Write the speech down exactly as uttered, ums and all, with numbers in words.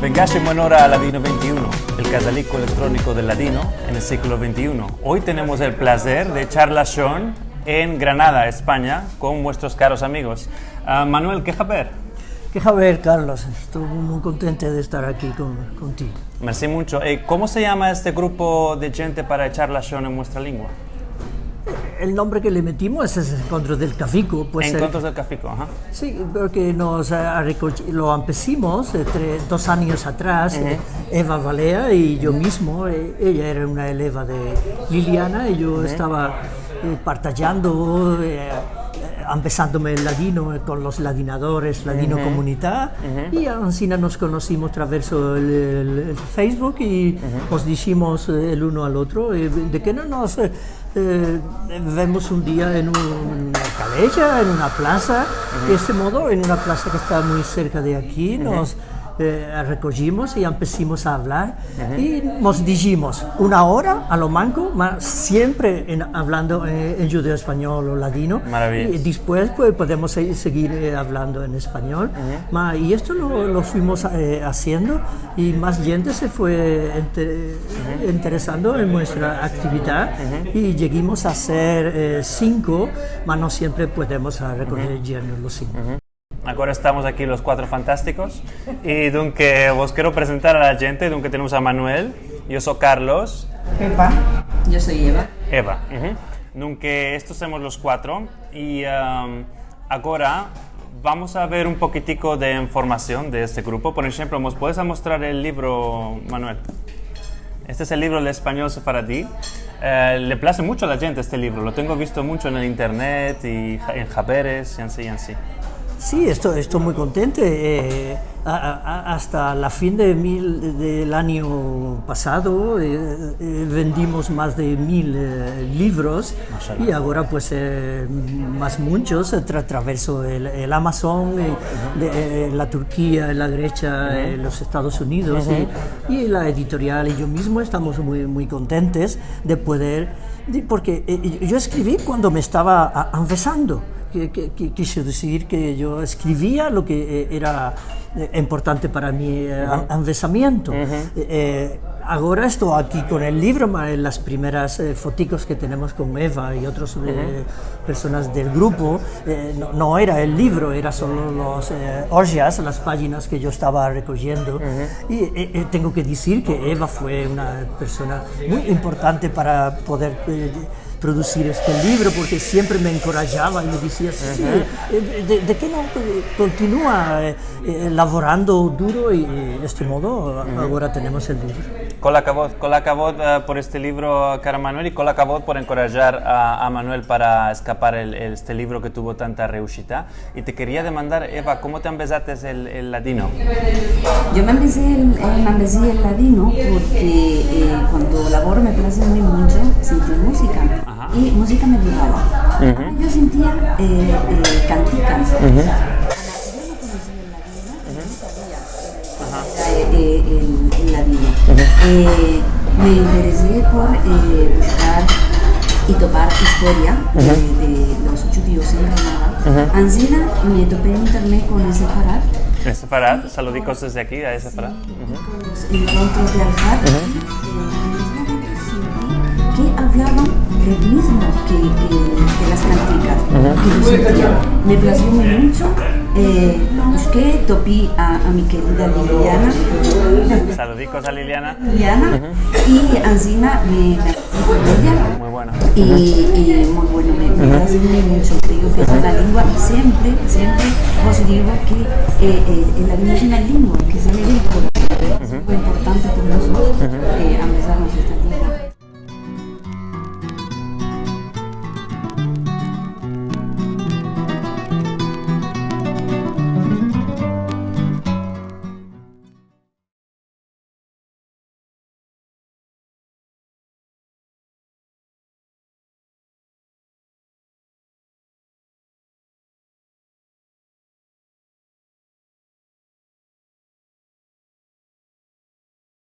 Vengash en buenora a Ladino vente i uno, el kazaliko elektroniko del ladino en el siglo vente i uno. Oy tenemos el plazer de echar lashon en Granada, Espanya, kon muestros karos amigos. Ah, Manuel, ke haber? Ke haber, Carlos? Esto muy kontento de estar aki kon, kontigo. Mersi muncho. Eh, komo se yama este grupo de djente para echar lashon en muestra lengua? El nombre ke le metimos es, es Enkontros del Kafiko, pues, eh, Enkontros del Kafiko, aha. Si, porke mos, eh, arrekoji-, lo empesimos, eh, tre-, dos anyos atras, eh, Eva Valea i yo mizmo, eh, eya era una eleva de Liliana i yo estava, eh, partajando, eh, eh, empesandome el ladino, eh, kon los ladinadores, Ladinokomunita, i ansina mos konosimos traverso el, el, el Facebook i mos dishimos, eh, el uno al otro, eh, de ke no mos, eh, eh, vemos un dia en un, una kaleja, en una plasa, de este modo, en una plasa ke esta muy serka de aki, mos, eh, arrekojimos i empesimos a avlar. I mos dishimos una ora a lo manko, ma siempre en, avlando, eh, en djudeo-espanyol o ladino. Maraviya. I despues, pues, podemos se-, segir, eh, avlando en espanyol. Ma, i esto lo, lo fuimos, eh, aziendo i mas djente se fue ente-, interesando en muestra aktividad i yegimos a ser, eh, sinko, ma no siempre podemos, ah, rekojer yenos los sinko. Agora estamos aki los kuatro fantastikos. I dunke, vos kero prezentar a la djente. Dunke, tenemos a Manuel. Yo so Carlos. Pepa. Yo so Eva. Eva. Dunke, estos somos los kuatro. I, am, agora vamos a ver un pokitiko de informasion de este grupo. Por enshemplo, mos puedes amostrar el livro, Manuel? Este es el livro del espanyol sefaradi. Eh, le plaze muncho a la djente este livro. Lo tengo visto muncho en el internet i ha-, en haberes, i ansi, i ansi. Si, esto, esto muy kontente. Eh, a, a, a, asta la fin de mil, del anyo pasado, eh, eh, vendimos mas de mil, eh, livros. Mashallah. I agora, pues, eh, mas munchos, eh, tra-, traverso el, el Amazon, eh, de, eh, la Turkia, la Gresia, eh, los Estados Unidos, i, i la editorial i yo mizmo estamos muy, muy kontentes de poder, de, porke, eh, yo eskrivi kuando me estava a-, empesando. Ke, ke, ke, kije dizir ke yo eskrivia lo ke, eh, era, eh, importante para mi, eh, em-, empesamiento. Eh, eh, agora esto aki kon el livro, ma, eh, las primeras, eh, fotikos ke tenemos kon Eva i otros, eh, personas del grupo, eh, no, no era el livro, era solo los, eh, ojas, las pajinas ke yo estava rekojiendo. I, eh, eh, tengo ke dizir ke Eva fue una persona muy importante para poder, eh, produzir este livro, porke siempre me enkorajava i me dizia, "Si, si, eh, de, de ke no, eh, kontinua, eh, eh, lavorando duro i, i de este modo agora tenemos el livro." Kol akavod, kol akavod, eh, por este livro, karo Manuel, i kol akavod por enkorajar a, a Manuel para eskapar el, el, este livro ke tuvo tanta reushita. I te keria demandar, Eva, komo te ambezates el, el ladino? Yo me ambezi el, eh, me ambezi el ladino porke, eh, kuando lavoro me plaze muy muncho sintir muzika. Aha. I muzika me ayudava. Yo sintia, eh, eh, kantikas. Yo no konozia el ladino, no savia, eh, eh, el, el ladino. Eh, me interesi por, eh, bushkar i topar istoria de, de los djudios en Granada. Ansina me topi en internet kon el Sefarad. El Sefarad, saludikos desde aki a el Sefarad. I kon los enkontros de Alhad, eh, en el mizmo momento sinti ke avlavan el mizmo ke, ke, ke las kantikas, ke yo sintia. Me plazio muy muncho, eh, ke topi a, a mi kerida Liliana. Saludikos a Liliana. Liliana, i ansina me, me Muy bueno. I, i muy bueno, me, me haze muy mucho. Kreo ke es una lengua, siempre, siempre os digo ke, eh, eh, el animo es una lengua ke sale del korason. Es muy importante ke mozotros, eh, ambezarmos esta lengua.